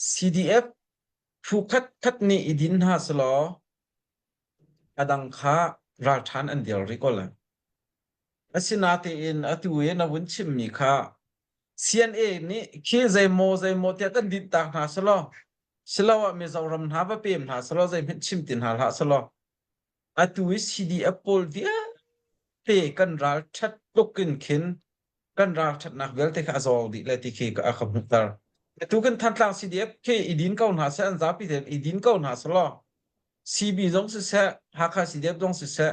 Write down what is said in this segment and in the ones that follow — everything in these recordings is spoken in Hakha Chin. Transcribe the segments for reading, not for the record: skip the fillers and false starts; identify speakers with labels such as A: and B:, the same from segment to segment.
A: CDF phu khatkhat nih i din hna selaw a dang kha ralṭhan an dir rih ko lai. Asinain atu i na vun chimmi kha CNA nih khi zeimaw zeimaw tiah kan dinhtak hna selaw siloah Mizoram hna va pem hna selaw zeihmanh chim ti hna hlah selaw atu i CDF pawl vialte kan ralṭhat tluk in khin kan ralṭhatnak vialte kha a zawr dih le ti khi a ka hmuhter. Atu kan Thantlang CDF khi i din ko hna seh, an zapi tein i din ko hna selaw CB zong siseh, Hakha CDF zong siseh,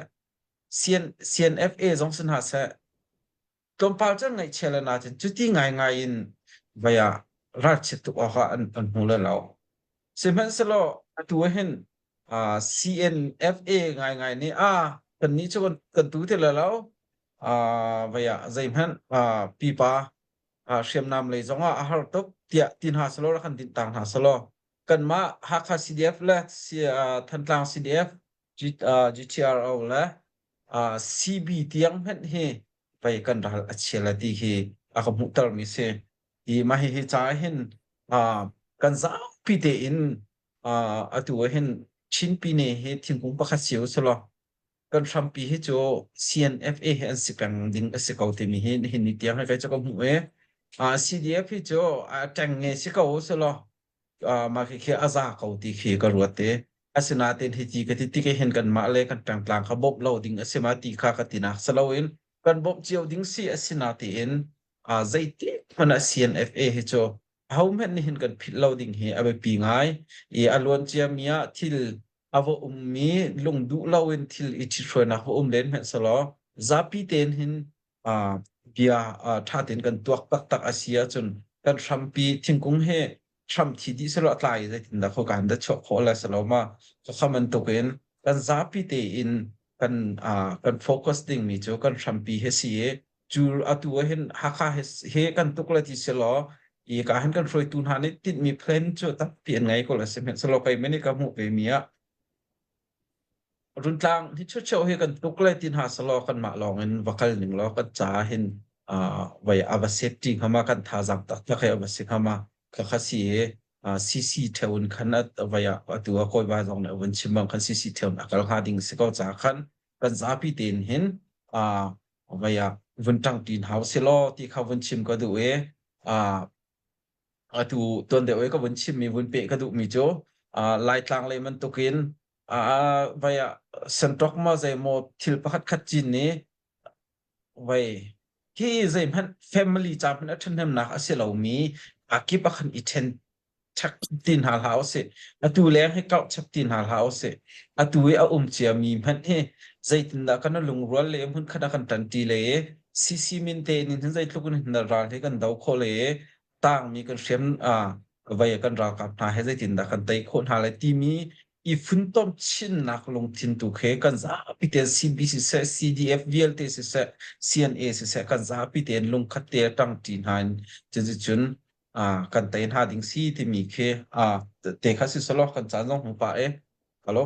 A: CN, CNFA zong si hna seh, tlawmpal cun ngaihchia le nain cuti ngaingai in vai ah ralchiat tuk awkah an, an hmu le lo. Sihmanhsehlaw atu ah hin uh, CNFA ngaingai nih a kannih cu kan, kan tu ti le lo uh, vai ah zeihmanh uh, pipa uh, hriamnam lei zongah a har tuk tiah ti hna selaw rak kan dinh tang hna selaw kanmah Hakha CDF le uh, Thantlang CDF G, uh, GTRO le uh, CB tiang hmanh hi pei kan ral a chia la ti hi a ka hmuhtermi si. I mah hihi ca hin uh, kan zapi tein uh, atu ah hin Chin Pine hi thingkung pakhat si u selaw kan hrampi hi cu CNFA hi an si peng ding a si ko timi hi nihin ni tiang hi kei cu ka hmuh i uh, CDF hi cu a ṭeng nge si ko u selaw uh, mah khi khi a za ko ti khi ka ruat i asinain hi ti ka ti tik hin kanmah le kan pengtlang kha bawmh lo ding a si ma ti kha ka tinak si loin kan bawmh cio ding si a si na tiin uh, zeitik hmanh ah CNFA hi cu ahohmanh nih hin kan philh lo ding hi a biapi ngai i a luan ciami ah thil a va ummi lungduh loin thil i ṭhithruainak va um len hmanh selaw zapi tein hin uh, bia uh, ṭha tein kan tuak taktak a si ahcun kan hrampi thingkung hi hram thi dih selaw a tlai zeitindah khoka in dah chuah khawh le selaw ma khakha bantukin kan zapi tein kan uh, kan focus dingmi cu kan hrampi hi si i cu atu ah hin Hakha he, he kan tuk le ti selaw i ka hin kan hruaitu hna nih tinhmi plan cu tampi an ngei ko le sihmanhsehlaw kei mani ka hmuh ve mi ah Runtlang hi cheu hi kan tuk le ti hna selaw kanmah lawng in va kal ning law kan ca hin uh, vai a va safety hngama kan thazaang taktak he a va si hngama khakha si i CC theun khan at vai ah atu a kawiva zong nih a vun chim bang khan CC theun a kal hnga ding si ko ca khan kan zapi tein hin uh, vai ah vun ṭang tin hau si law ti kha vun chim ka duh i uh, atu tuan deuh i ka vun chimmi vun peh ka duhmi cu uh, Laitlang lei bantukin uh, vai ah senṭok ma zeimaw thil pakhat khat cin nih vai hi zeihmanh family ca hmanh a ṭhahnemnak a si lomi a kip ah khan i ṭhen chak ti hna hlah usih. Atu leng hi kauh chap ti hna hlah usih. Atu i a um ciami hmanh hi zeitindah kan lungrual le hmunkhat ah kan ṭanṭi le CC min te in hin zeitluk in hin ral hi kan do khawh le tangmi kan hriam vai kan ralkap hna he zeitindah kan tei khawh hna le timi i funtom chinnak lungthin tu khi kan zapi te CB siseh CDF vialte siseh CNA siseh kan zapi tein lungkhat te ṭangṭi hna in cuticun kan tei hna ding si timi khi te kha si selaw kan caan zong hmu pah e. Hello.